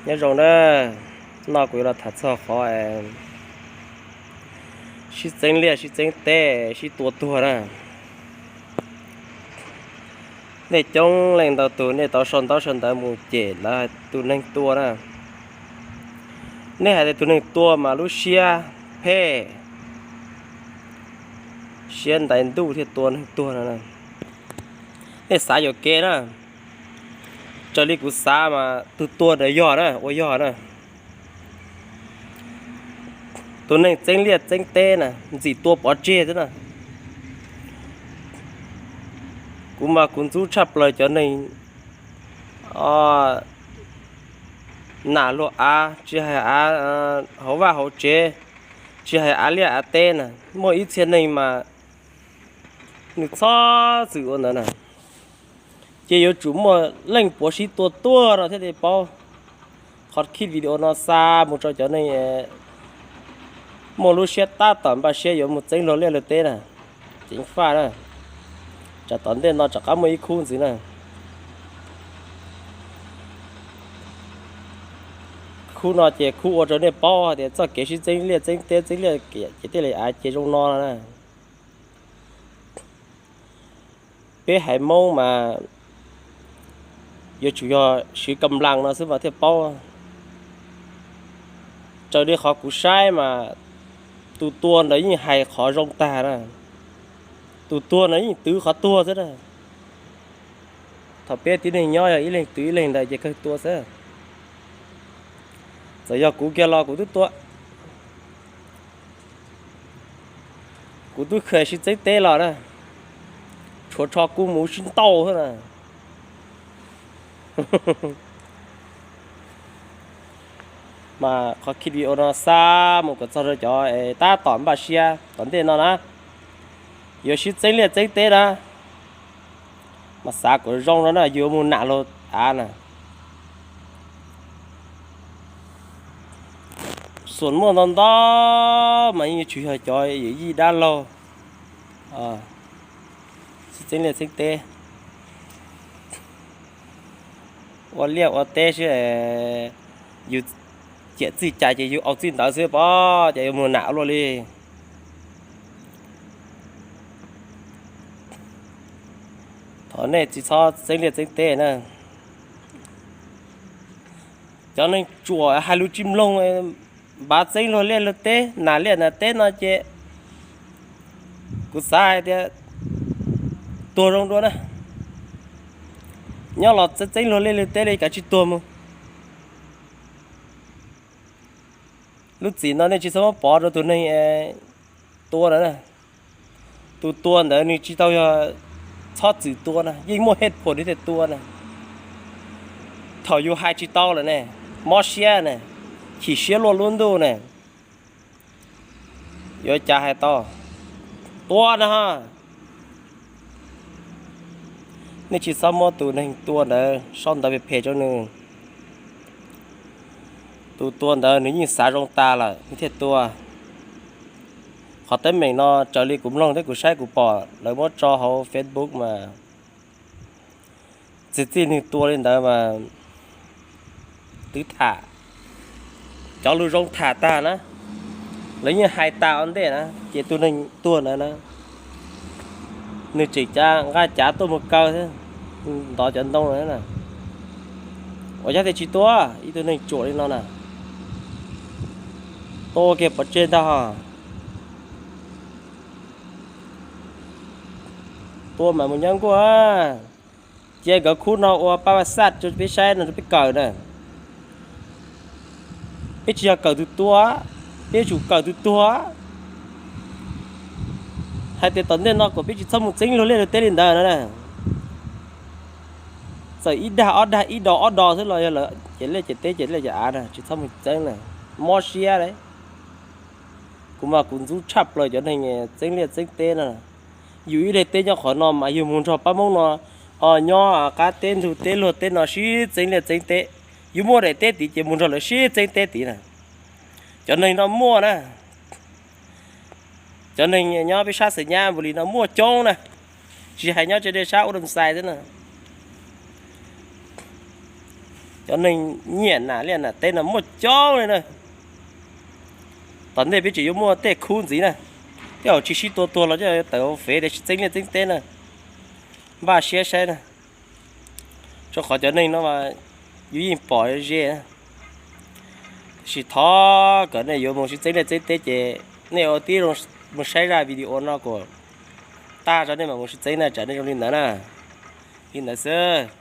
Nyob zoo na, no kuv yuav los tham txog qhov sib txeeb liaj sib txeeb teb sib tua tuag na. Nej coob leej ntau tus nej tau sau ntaub sau ntawv mus cem lawv tus neeg tua na. Nej hais tias tus neeg tua mas lub siab phem, siab ntais ntuj thiaj tua neeg tuag no. Nej xav yuam kev na, raws li kuv xav mas tus tuag ntawd yog na, ua yog na. Tus neeg txeeb liaj txeeb teb na, ntxim tua pov tseg xwb na. Kuv mas kuv ntxub tshaj plaws cov neeg nam luag av, tsis hais av hauv vaj hauv tsev, tsis hais av liaj av teb na. Muaj ib txhia neeg mas nws txhob txwm ua ntawd na, ces yuav tsum muaj leej puav sib tua tuag no thiaj li paub. Qhov khij video no xa mus rau cov neeg muaj lub siab tab tom npaj siab yuav mus txeeb luag liaj luag teb na, ceev faj na, tsam tom ntej no rov qab muaj ib khub ntxiv na. Khub no ces khub ua rau nej paub hais tias txoj kev sib txeeb liaj txeeb teb txeeb liaj ces thiaj li av ces zoo no no na. Peb haiv Hmoob mas yuav tsum yog siv kam las no xwb mas thiaj paub. Raws li qhov kuv saib mas tus tua ntawd yeej hais qhov zoo tag na, tus tuag ntawd yeej twv qhov tuag xwb na. Thaum peb tib neeg nyob yog ib leeg twv ib leeg ntawd ces kawg tua xwb. Txawm yog kuv kiag los kuv twb tua, kuv twb kha sib txeeb teb los na, tshuav tsho kuj mus sib ntaus xwb na. Mas qhov khij video no xa mus kom txog rau cov tab tom npaj siab tom ntej no na, yuav sib txeeb liaj txeeb teb na, mas xav kom zoo no na, yuav mus nam luag av na. Xuas muaj ntau ntau mas yeej yuav tsum yog cov yawm yij dab laug sib txeeb liaj txeeb teb, ua liaj ua teb sib, yus ciam txij cas ces yus au txij ntawd xwb pob, ces yuav mus nam luaj li. Thov nej tsis txhob txeeb liaj txeeb teb na. Cov neeg tsuam hais lus tsis mloog, npav txeeb luag liaj luag teb, nas liaj nas teb no ces kuv xav hais tias tuag zoo dua na. Nyob los txeeb txeeb luag liaj luag teb li kav tsij tuag mus. Lub txim no nej tsis txhob muab pov rau tus neeg tua na. Tus tua ntawd nws tsis tau yog txhob txwm tua na, yeej muaj hej phuam nws thiaj tua na. Thaum yus hais tsis tau lawm ne, mob siab ne, chim siab luaj lub ntuj ne, yuav cas hais tau, tua na ho. Nej tsis txhob muab tus neeg tua ntawd sau ntawv phem phem rau nws. Tus tua ntawd nws yeej xav zoo tas lawm nws thiaj tua. Qhov teeb meem no raws li kuv mloog thiab kuv saib kuv pom lawv muab tso hauv Facebook mas txij txij neeg tua li ntawd mas twb tham cov lus zoo tham tag na, lawv yeej hais tas ua ntej na, ces tus neeg tuag ntawd na, nws tseem cav nqaj cav tuaj mus kaw thiab, ntov cov ntoo na. Ua cas thiaj tsis tua, ib tug neeg tsuam li no na, tua kiag pov tseg ntag ho. Tua mas mus nyob nkuaj, cia nkawd khub no ua pab vaj xaj rau peb saib no rau peb kawm na. Peb tsis yog kawm tus tua, peb yuav tsum kawm tus tuag. Hais tias tom ntej no kom peb tsis txhob mus txeeb luag liaj luag teb li ntawd na. Txawm ib dag ob dag ib do ob do xwb los yog lawv ces liaj ces teb ces liaj ces av na tsis txhob mus txeeb na, mob siab li. Kuv mas kuv ntxub tshaj plaws cov neeg txeeb liaj txeeb teb no. Yus ib daim teb nyob qhov no mas yus mus nrog pab Hmoob no ho nyob qab teb ntug teb luag teb no sib txeeb liaj txeeb teb. Yus muaj daim teb tid ces mus nrog lawv sib txeeb teb tid na. Cov neeg no muaj na. Cov neeg nyob peb sab Xeem Nyab Npus Lis no muaj coob na, tsis hais nyob tsev dej sab Ub Dam Xais xwb na. Cov neeg nyiam nam liaj nam teb no muaj coob li na. Tom ntej peb tseem yuav muaj tej khub ntxiv na, tej zaum tsis sib tua tuag los coj tawm hauv Fev tias sib txeeb liaj txeeb teb na. Npaj siab saib na, rau qhov cov neeg no mas yus yeej pom ze na. Tiam sis thov kom nej yuav mus sib txeeb liaj txeeb teb ces nej ua tib zoo mus saib zaj video no kom tag tso nej mam mus sib txeeb na, tsam nej zoo li ntawd na. Li ntawd xwb.